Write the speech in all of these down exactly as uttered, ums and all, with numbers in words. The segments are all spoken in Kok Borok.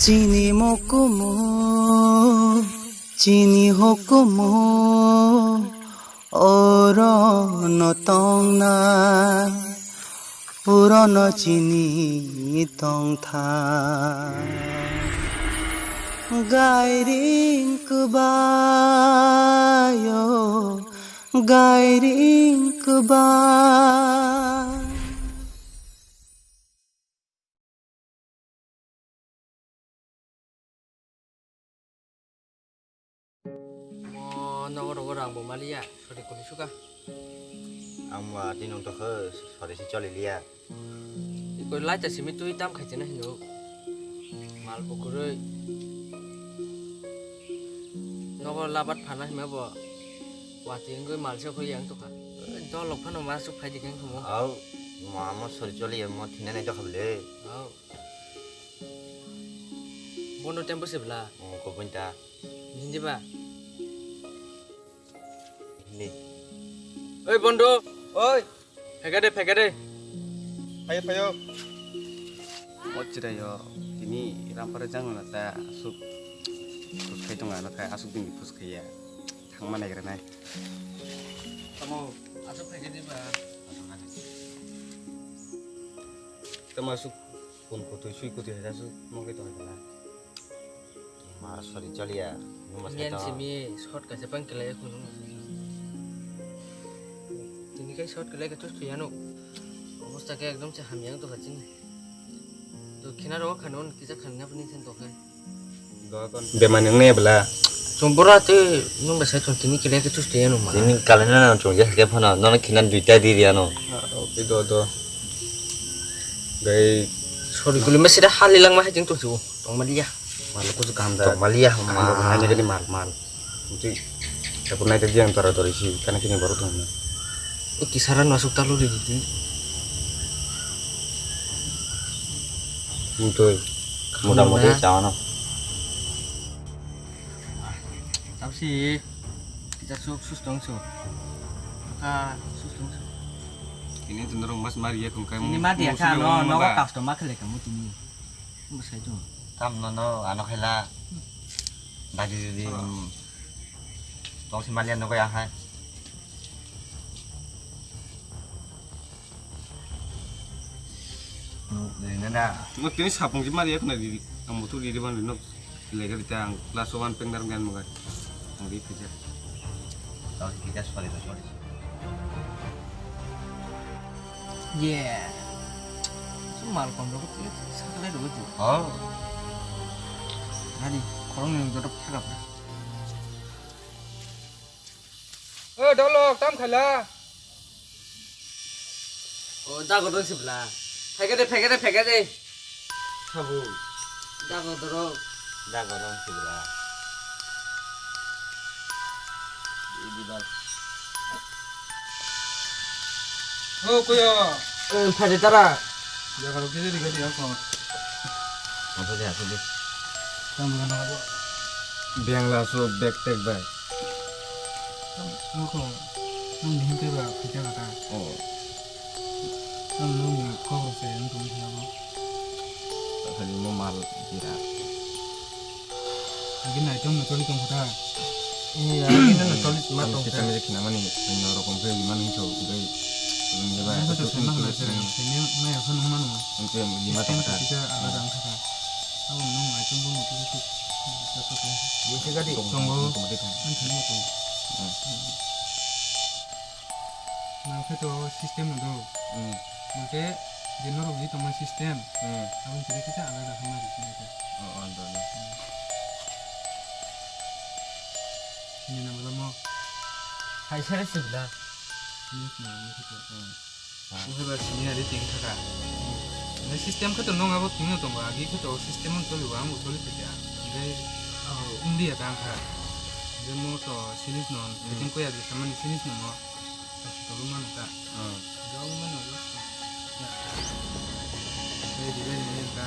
Chini mokumu, chini hukumu, oro no tongnai, purono chini tongtha. Gairing kubayo, gairing kubai. Mo nogo rogo rang bo maliya, sori kuli suka. Ang ba tini wng tokha, sori si choli liya. Iko laita simi twi tam khai chana hino. Mal bo kwrwi. Nogo labat phana hima bo. Wati wngwi mal se khoi yang tokha. Dolok phano ma suk phai di keng khumo. Au, ma mo sori choli mo thina nai tokha bile. Au. Bondo tempo se bla. Oh, ko punta. Hindi ba? Hindi. Oi, Bondo. Oi. Phega de, phega de. Phayo, phayo. O chirayo, tini rampare jang na ta asuk. Phus khai tonga na khai asuk ding phus khaiya. Thangma nai gra nai. Tamo, asuk phega de ba. Tamo asuk. Kun kutui sui kutui hai su mungke to hai na. Mar sori chaliya. Numa Nian seta. Simi short kaisa pang kelai khunu. Tini kai short kelai ka tus tuyano. Obosta ke ekdom se hamyang to kachin. To khina ro khanon kisa khanna puni sen to khai. Bemani wngnai bwla. Chwng bwra tei nwng bai sai chwng tini kile khe thustu ya nwng ma. Tini kalina nang chwng je hakhe phano nono khinan duita di riya no. Ah, okay, do, do. Gai. Sorry, kuli ma sida hali lang ma hai chwng tusu. Tong ma liya. Mal kusu kaham da. Tong ma liya, ma. Kaham da, nai gani mal, mal. Tei, aku nai tadi yang tora tora isi, kana kini baru tuh. O kisara no asuk talu di di. Mutui. Muda muda cawan. Tamsi, kita suk sus tong su. Ka sus tong su. Ini cenderung mas mari ya kung kai. Ini mati ya ka no no ka custom ma khale kamu tini. Masai tu. Tam no no ano khaila. Dagi di. Tong si malian no ya hai. Rina da. Ngo tini sapung si mari ya kena di. Ang mutu di di ban rino. Lega di tang class one peng dar gan magai. Ang di pija. Tau kita sorry sorry. Yeah. Su mal kon ro ko sakle ro tu. Oh. Nadi, korong ni joto thagap na. O dolok tam khala. O dago don sibla. Phege de, phege de, phege de. Habu. Dago doro. Dago don sibla. Di bal. O kuya. Eh, phade tara. Jaga lo kiri kiri ya ko. Apa dia, apa dia? Tam gana bo. Bengla so backpack bai. Nokho, nokni himtwi ba khaijak kha ta. Oh. Ang nokni kok rok se wng tongwi khna bo. Takhali mo mal bira. Agi naitom no choli tong kha ta. Eh, agi no choli ma tong kha. Kita mili khna mani, no rokom khe mani so, gai. Ang khe to sema khna se, seni maya kha nung mano. Ang khe lima tong kha. Kisa alada wng kha ta. Abo nung naitom bo no kisa. Tongo. Ang thani tongo. Hmm. Nang khe to system no do. Hmm. Nang khe je norok ni tongma system. Hmm. Aboni kisa kisa alada khe ma rikhe nai khe. Oh, oh, do, do. Hmm. Sini na bwla mo. Hai sare sibla. Sini na mo khe to. Hmm. Wngkhe ba simi ari teng kha ka. Nai system khe to nong abo tini tongo, agi khe to system on choli bo, ang bo choli phaikha. Hingke, oh, wngya ta wngkha. Hingke mo to sinis no, hmm, beting koya di samani sinis no mo. Tolu mano ta. Hmm. Jao mano. Ready, ready, ready ta.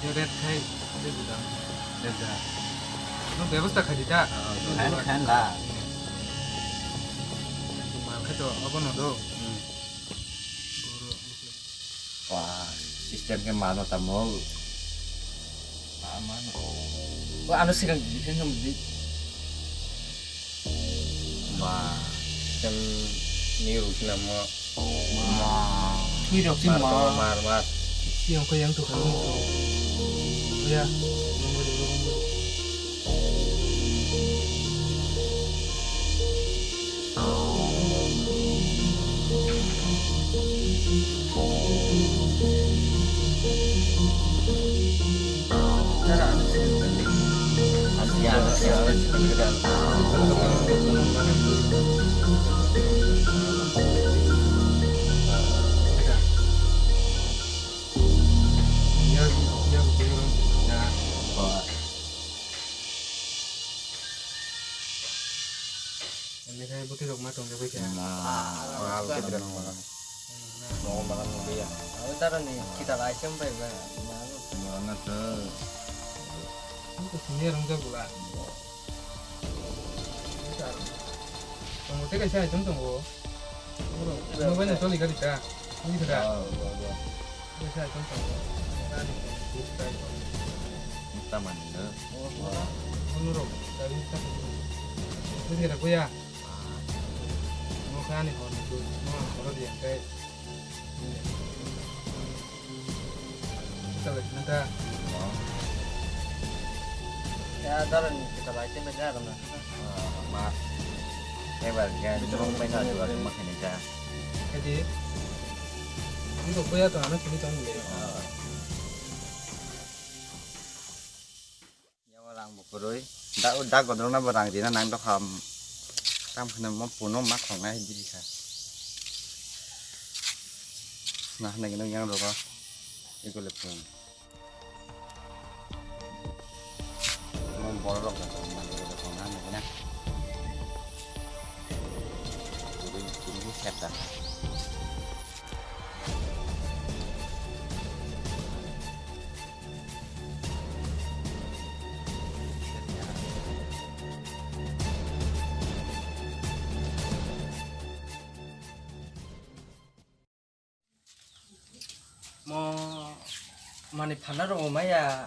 Yo red khai, red da. Red da. No bebosta khai di ta. Ah, fan, fan la. Mal khe to abo no do. Hmm. Wah, system khe mano tamo. Ama no. O ano sikang di, di, di. Ma, kan ni rugi nama. Ma. Thui rok si mar, ma. Mar, mar. Si yang ko yang tu kan tu. Ya, yang ko yang ko. Ini saya putih dok matong dok ya. Nah, mau apa kita mau makan? Mau makan dulu ya. Aku taruh nih kita lagi sampai mana? Mana tuh? Ini tuh sini orang jauh pula. Tunggu tiga saya jam tunggu. Tunggu banyak toli kali ta. Ini sudah. Bisa contoh. Kita mana? Menurut dari kita. Ini kira kuya. Mau kani hor itu. Mau hor dia kayak. Kita lagi nanti. Ya, dalam kita baca macam mana? Mas. Ebar kan, cuma main aja lagi makan aja. Jadi, ini kok ya tuh anak sini kamu deh. Yawa rang bo kwrwi. Da, da godrokno bo rang rina nang dokham. Tam kheno mo puno ma khongnai biri kha. Na hwnwi gwnang yang rogo. Ego le phone. Mo borok rok da khong na hwnwi gwnang. Kwrwi, kwrwi set da. Mo mani phana rok maya.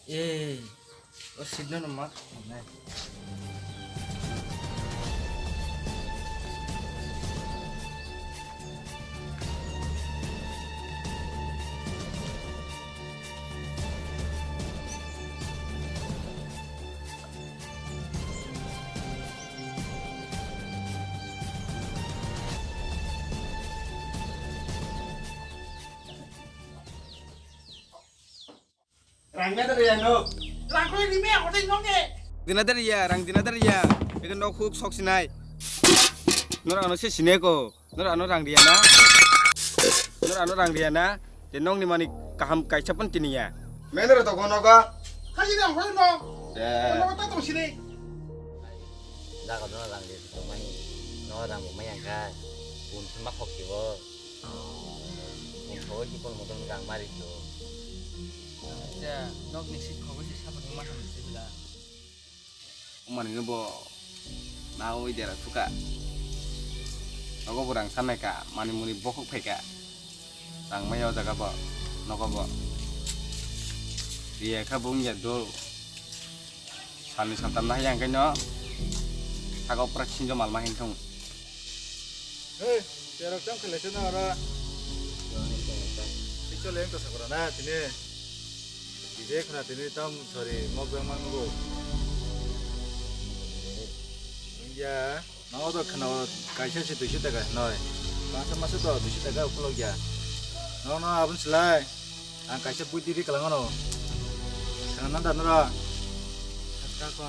Eh, o sidno no ma. Rang na dari ano? Rang ko ni me ako tayo nonge. Dina dari ya, rang dina dari ya. Ito nok huk sok sinai. Nora ano se sineko. Nora ano rang dia na. Nora ano rang dia na. Je nong ni mani kaham kaisa pun tini ya. Menor to kono ka? Haji na hoy no. Kono ta to sini. Jaga no rang dia to mani. No rang mo mayang ka. Pun sema khok kibo. Pun khok kibo mo to rang mari to. Ja, nok ni sit khok si sabo ma to sibla. Umani no bo nawi dera thuka. Nogo bo rang sanai ka, mani muni bokhok phai ka. Rang maya o jaga bo, nogo bo. Riya kha bo wngya dol. Salni saltam nahya hwnkhe no. Sago pura sinjo mal ma hin thung. Hey, terok cham khalaisa na ora. Pichol yang to sakura na tini. Ije khna tini tam sorry mok bang mang nugo. India, no to khna kaisa se duiso taka noi. Masa masa to duiso taka ukulok ya. No no abun silai. Ang kaisa bui diri kalango no. Khna nanda nora. Kha ko.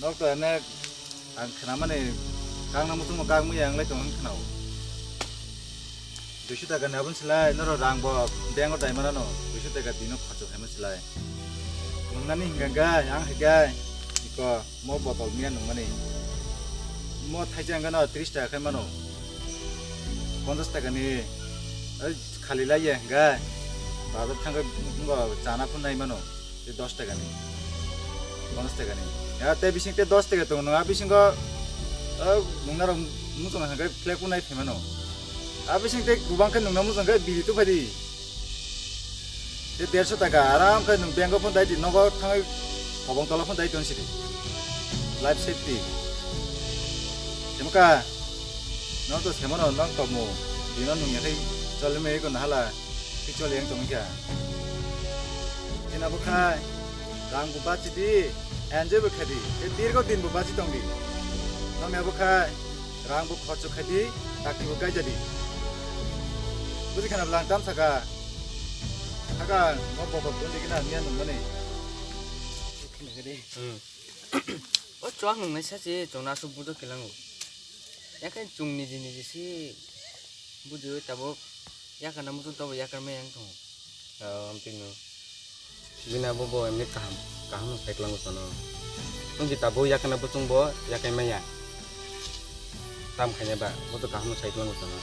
Nok to ene ang khna mani kang na mutung kang muya ang lai tong khna o. Duiso taka ni abun silai noro rang bo bank o dai mana no. Duiso taka dino khorcho khai ma silai. Nung nani hinga gai ang hai gai. Iko mo botol miya nung mani. Mo thaisa ang no tris taka khai mano. Ponchas taka ni. Khali lai ya hwnkhe bazar thangkhe wngkha chana phunai mano, tei dos taka ni, ponchas taka ni. Ya, tei bising tei dos taka tongo, nwng a bisingo, o, nwng norok muchung hwnkhe flag phunai phaimano. A bising tei kubang khe nwng no muchung khe biri tuphai di. Tei derso taka aram khe nwng bank o phone dai di, nogo thangwi hobong tola phone dai ton sidi. Life safety. Semka, no to semano nang tongmu. Dino nwng yakhai cholme ko nahala. Kichol yang tong kha. Tina bo khai, rang bo bachi di, enjoy bo khai di, tei dirgo din bo bachi tong di. Nokni abo khai, rang bo khorcho khai di, takti bo gaija di. Buji khana bwlang tam saka. Saka, mo bokol tun di kina niya nung mani. Hmm. O chuak nung nai sachi, chona asuk bujo kilango. Yakhai chwng niji niji si bujiwi tabuk yakar na muchung tabuk yakar maya wng tongo. O, amtwi no. Bini abo bo emni kaham, kaham no sai kwlango chwng no. Nwng ki tabuk yakar na buchung bo yakai maya. Tam khaina ba, bo to kaham no sai kwlango chwng no.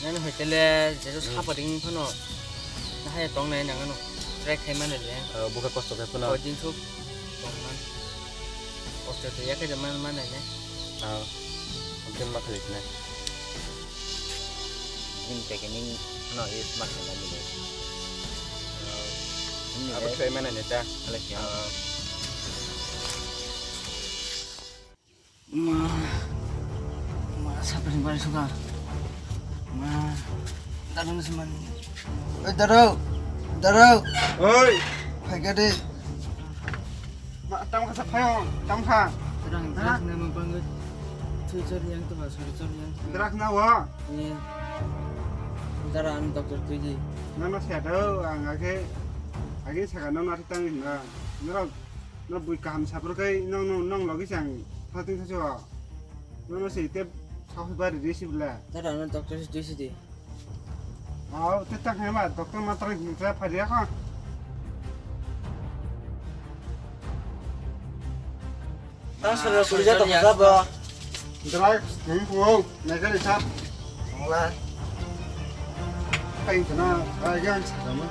Nani hoitele jesu Hmm. Sapa ding phano. Nahaya tong nai nang ano. Try khai mano le. O, bukha kosto khai phano. O, jinsuk tong man. Kosto to yakhai de man, man nai ne. O, mungkin ma khalik na. Jing tekening ano is ma khalik na. Abo try mano ne ta. Khalik ya. O. Ma, ma, sapring bari suka. Ma, darung seman. Oi, darung, darung. Oi. Phaikha de. Ma, tam kha sa phayong, tam kha. Darung, darung ne mung bangwi. Thui chor yang to ba, sori chor yang. Darung na wa. Iya. Darung, ang doktor thui di. Na, na, sa do, ang age, age sa ka, na, na, tang na. Darung. No bui kaham sapor kai nong nong nong logi chang thasing thasing o. No no sei te saus bari risi bla. Tara no doctor si duisi di. Au te tak hema doctor matra hintra phari ya kha. Ta sara kuri ja to khajabo. Drugs nung puo, naikali sap. Wala. Pain tana, ai gan sa ma.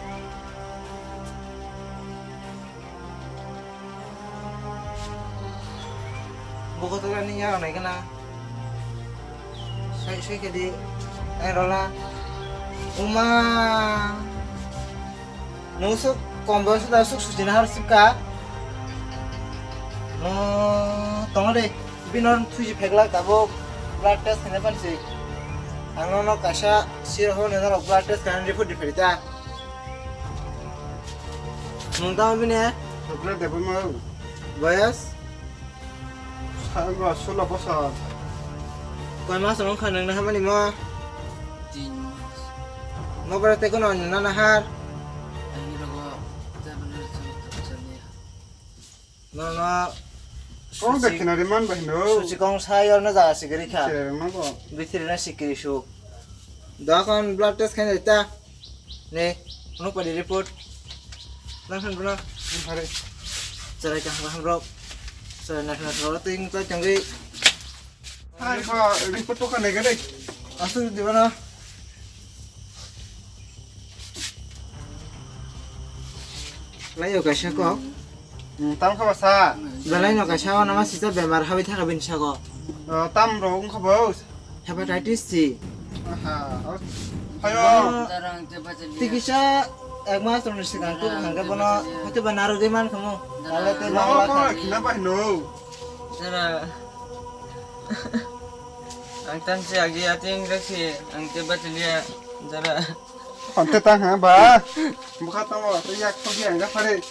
Bokotwla ni ya nai gana. Sai sai kedi. Ai rola. Uma. Nung suk kom boyos da suk suchina har sukka. No tongo de. Binor thuji pheglak tabuk blood test khaina pansi. Ang no kaisa sir ho ne norok blood test khaina report di pherita. Nung tamo bini? Sukle deboi mau. Boyos? Salo, sulo bosor. Koi mas rong kha nang na hamani mo? Tin mas. Mo bara te kono nang na har? Ani rogo tabla chali tabla chali. No no. Kong suchi, de khinari man ba hino. Suchi kong sa yor na jaga sigiri kha. Se mago. Bithiri na sikiri su. Dokan blood test khaina ta. Ne, ano padi report. Nang han bro. Ang pare. Charai kaham kaham rok. Charai naithok naithok rok tei wng chai tongwi. Hai kha report to kha nai gade. Asuk di bana. Lai yo kaisa kok. Hmm, tam kha ba sa. Belai no kaisa o nama sisa bemar habi thaka bini sako. O, tam ro wng kha bo. Hepatitis C. Aha. Hayo. Darang te bacha liya. Tikisa ek mas rokni swkang tuk hangke bono hwtwi ba narwgwi man khamu. Tale te no, no, no, khina bai no. Jara. Ang tan se agi ating raksi ang te bacha liya. Jara. Ante tang ha ba. Bukha tamo, yak to gi ang ga phare.